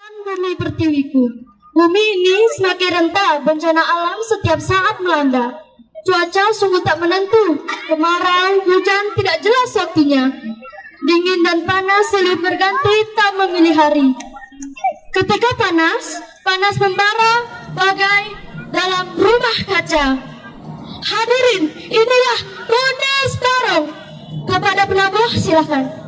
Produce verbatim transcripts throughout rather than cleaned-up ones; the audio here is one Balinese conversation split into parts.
Bumi pertiwiku. Bumi ini semakin rentan bencana alam setiap saat melanda. Cuaca sungguh tak menentu, kemarau, hujan tidak jelas waktunya. Dingin dan panas silih berganti tak memilih hari. Ketika panas, panas membara bagai dalam rumah kaca. Hadirin, inilah Kudus Barong. Kepada penabuh, silakan.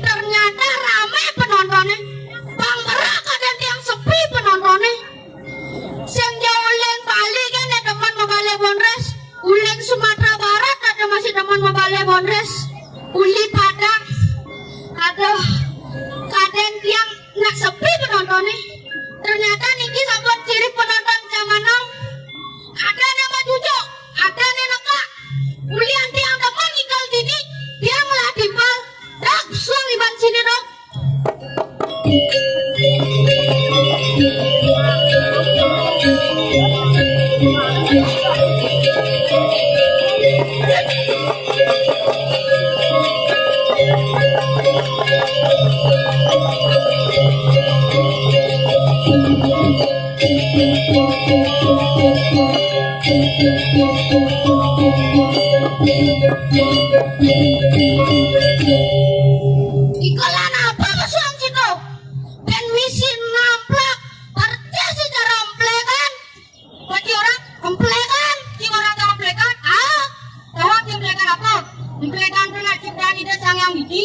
Ternyata rame penontonnya. Bang Merak ada yang sepi penontonnya. Sing jauh uling Bali kan ada teman membalik Bondres. Uling Sumatera Barat ada masih teman membalik Bondres. Uli Padang. Aduh, kadang tiang nak sepi penontonnya. Ternyata niki sampun ciri penonton zaman now. Ada nama cucuk, ada nama nekak. Ulian tiang teman ikal dini, tiang lah timpal. Dak suang iban sini dok. Ikolan apa pesuang cito? Ben misin ngamplak, persis secara emplekan. Bagi orang emplekan, di orang tahu emplekan, ah, tahu emplekan apa? Emplekan kena ciptaan Ida Sang Yang Widi,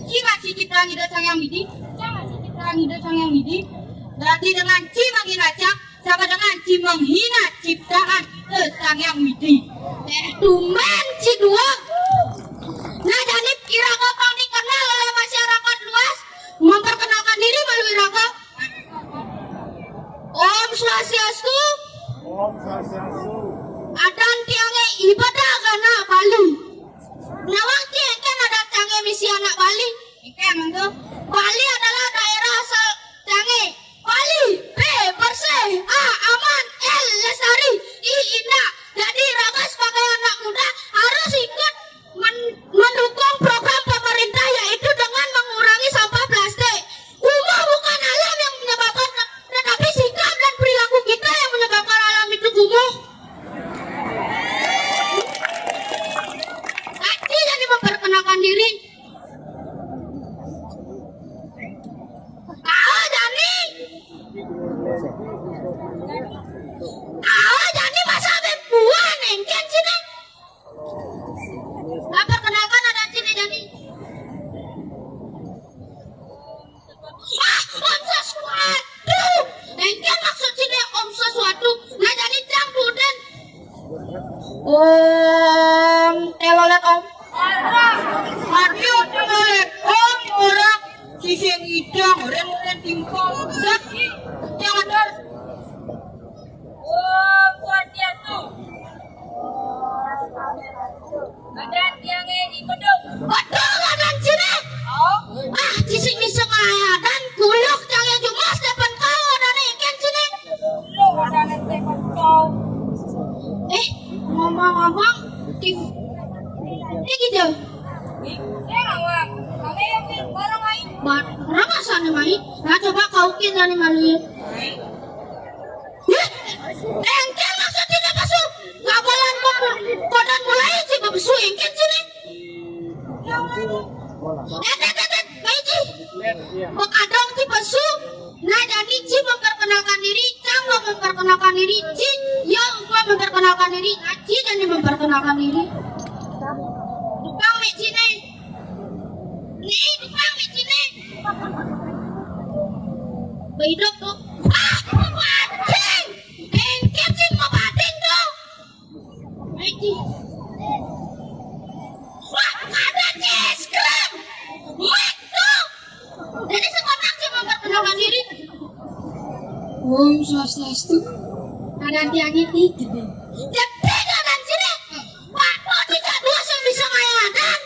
cina si ciptaan Ida Sang Yang Widi, jangan si ciptaan Ida Sang Yang Widi. Berarti dengan ci menghina cak, sama dengan ci menghina ciptaan Ida Sang Yang Widi. Eh, tumben ci dua. Nah, jadi kira gampang dikenal oleh masyarakat luas, memperkenalkan diri malu iraga. Om Swastiastu. Om Swastiastu. Adan tiange ibadah gana Bali. Nawang tiang kan adan tiange misi anak Bali. Ikan mangga. Bali adalah daerah asal tiange. Bali, B, bersih, A, aman, L, lestari, I, indah. Jadi iraga sebagai anak muda harus ikut men- mendukung program pemerintah, yaitu dengan mengurangi sampah plastik. Kumuh bukan alam yang menyebabkan, tetapi sikap dan perilaku kita yang menyebabkan alam itu kumuh. Aci jadi memperkenalkan diri. Tahu Jani? Tahu Jani masa ben buah nengken sini? Apa kenapa ada sini Jani? Ah, om sesuatu. Nengken maksud sini om sesuatu. Nah, jadi campur dan Om telolet om. Aduh, telolet om orang sising idang rem dan timpal. Dah, jangan dah. Om Swastiastu. Badan tiangnya di beduk. Betul kan sini? Oh. Ah, sising iseng aja dan kuluk tiangnya jumas depan kau dan ikan sini. Lu ada ngetek kau. Eh, ngomong-ngomong, di ini gitu. Ini ngawak. Kami yang bareng main. Bareng sana main. Nah, coba kau kira nih malu. Éngkén maksud ciné pesu? Ngapalan kok kodang mulai ci pesu éngkén ciné? Eh, eh, eh, eh, Baiji. Bekadong ci pesu. Nah, jani ci memperkenalkan diri, cang mau memperkenalkan diri, ci, yo, mau memperkenalkan diri, nah, ci jani memperkenalkan diri. Tukang mé ciné. Nih, tukang mé ciné. Behidup tuh. Ah, anjing. Éngkén sih mau banding tuh. Wah, ada es krim. Wah, tuh. Jadi sekotak sih memperkenalkan diri. Om Swastiastu. Ada tiang ini gede. Gede kan sini. Pak, mau tidak dua yang bisa mayadan.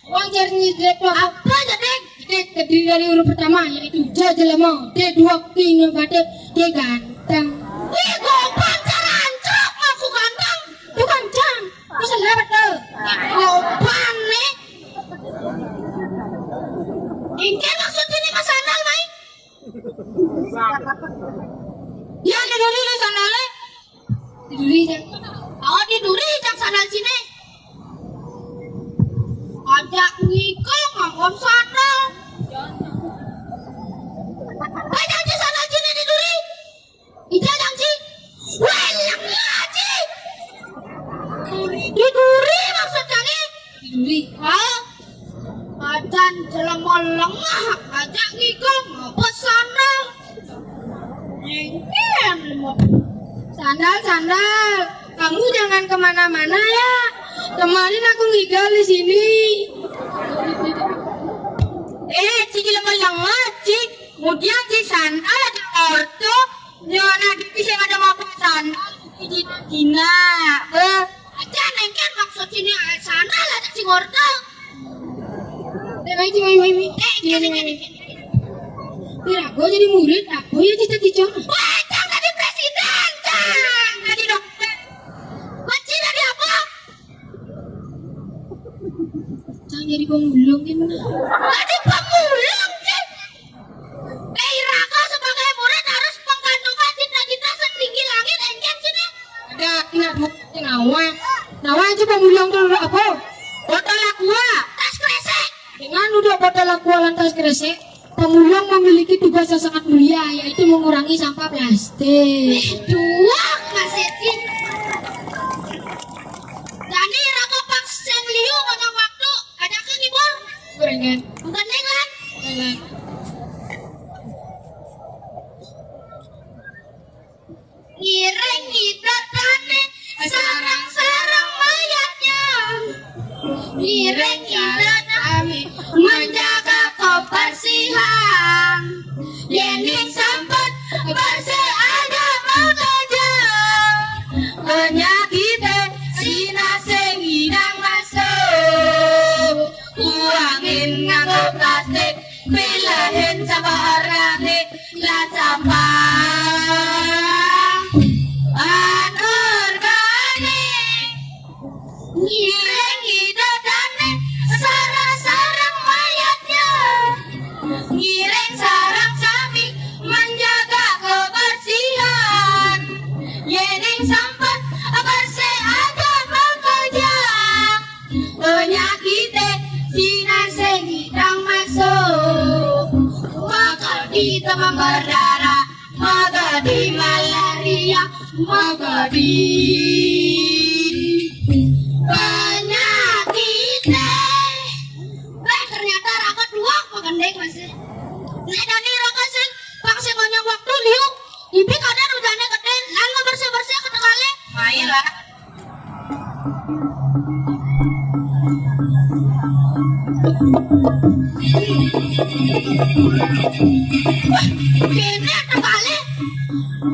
Wong jar nyidek to apa, Jadeng? Jadeng terdiri dari huruf pertama, yaitu J jelema, D dua kino batik, D ganteng. Ih, gopan carancok, aku ganteng. Tukang cang, aku salah betul. Gopan nih. Éngkén maksud ini Mas Anang, Mai? Ya, ada dulu nih sandalnya. Di duri, Cang. Oh, di duri, Cang, sandal ciné. Ajak ngikong nganggon sandal. Banyak ci sandal ciné di duri. Ija, Cang, ci. Wéléng ya, ci. Di duri maksud Cangé. Di duri. Hah? Acan jelema lengah, ajak ngikong ngabet sandal. Éngkén. Sandal, sandal. Kamu jangan kemana-mana ya. Kemarin aku ngigel di sini. Eh, ci jelema lengah, ci. Mudian ci sandal aja orto. Nyana di sing ada mau sandal. Ci Dina. Eh. Acan éngkén maksud ciné sandal ada sing orto. Eh, mai, mai, mai, mai. Eh, éngkén, éngkén, éngkén. Pirago jadi murid, apa ya cita-cita? Wah, Cang jadi presiden, Cang. Jadi dokter. Maci jadi apa? Cang jadi pemulung gimana? Jadi pemulung, Cang. Pirago sebagai murid harus mengkandungkan cita-cita setinggi langit, éngkén ciné. Ada, ingat, Bu. Nawa. Nawa itu pemulung tuh apa? Botol aqua. Tas kresek. Dengan duduk botol aqua lan tas kresek, pemulung memiliki tugas yang sangat mulia, yaitu mengurangi sampah plastik. Dua kasetin. Dani raga pas sing liu banyak waktu, ada ke ngibur. Gorengan. Bukan dengan. Dengan. Ngiring ida dané sareng-sareng mayatnya. Ngiring ida dané menjaga kebersihan. Yéning sempet bersih ada bekerja. Penyakit sinase ngidang masuk. Kuangin nganggo plastik, pilehin sampah organik, lan sampah anorganik. Ngiring ida dané sareng-sareng mayatnya. Ngiring sareng sami menjaga kebersihan. Yéning sempet bersih ada bekerja. Penyakité sinase ngidang masuk. Makadi demam berdarah, makadi malaria, makadi penyakité. Bah, ternyata raga duwek magending masih. Nek dani raga sing pang sing onyong waktu liu. Ibi kadar udané gedé, lan mau bersih-bersih ke tegalé. Ayolah. Wah, kéné ada balik.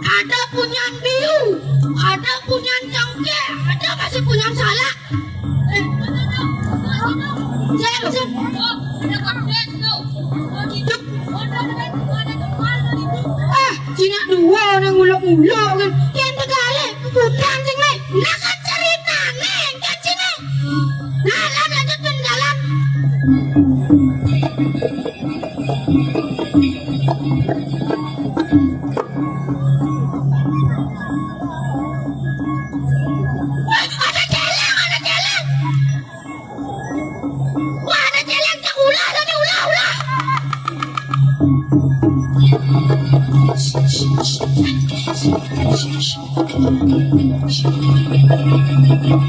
Ada punyan biu, ada punyan cangkir, ada masih punyan salak. Eh, Sing, sing. Ah, cina dua orang nguluk-nguluk kan. Yang tegale, kebutan sing le. Nah, kan ceritané, kan sini. Nah, lan lanjutkan jalan. Wah,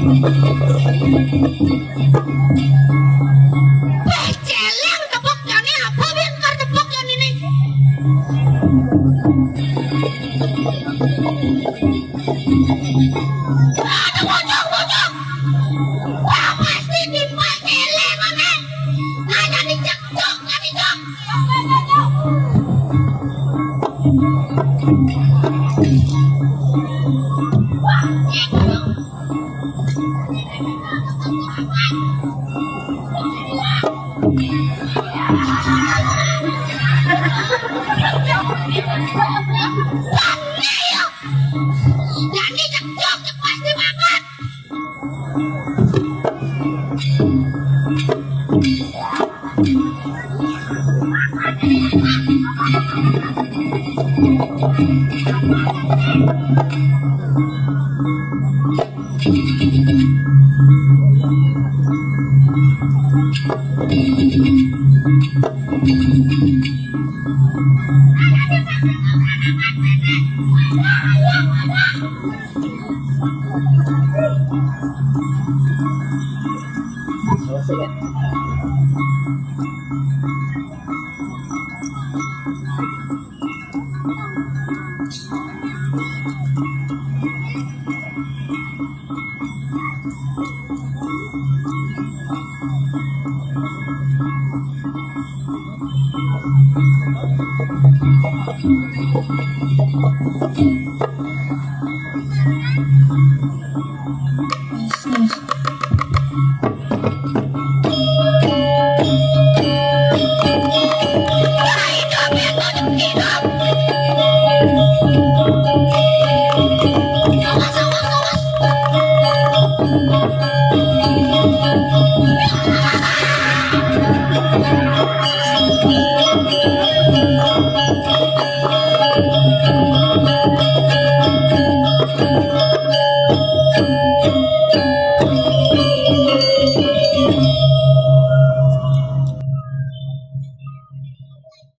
celeng tepuk jane apa, Bin, kar tepuk jane ne? Aduh, bocong, bocong. Wah, pasti timpal celeng, ane. Nah, jadi cekcok, jadi cok.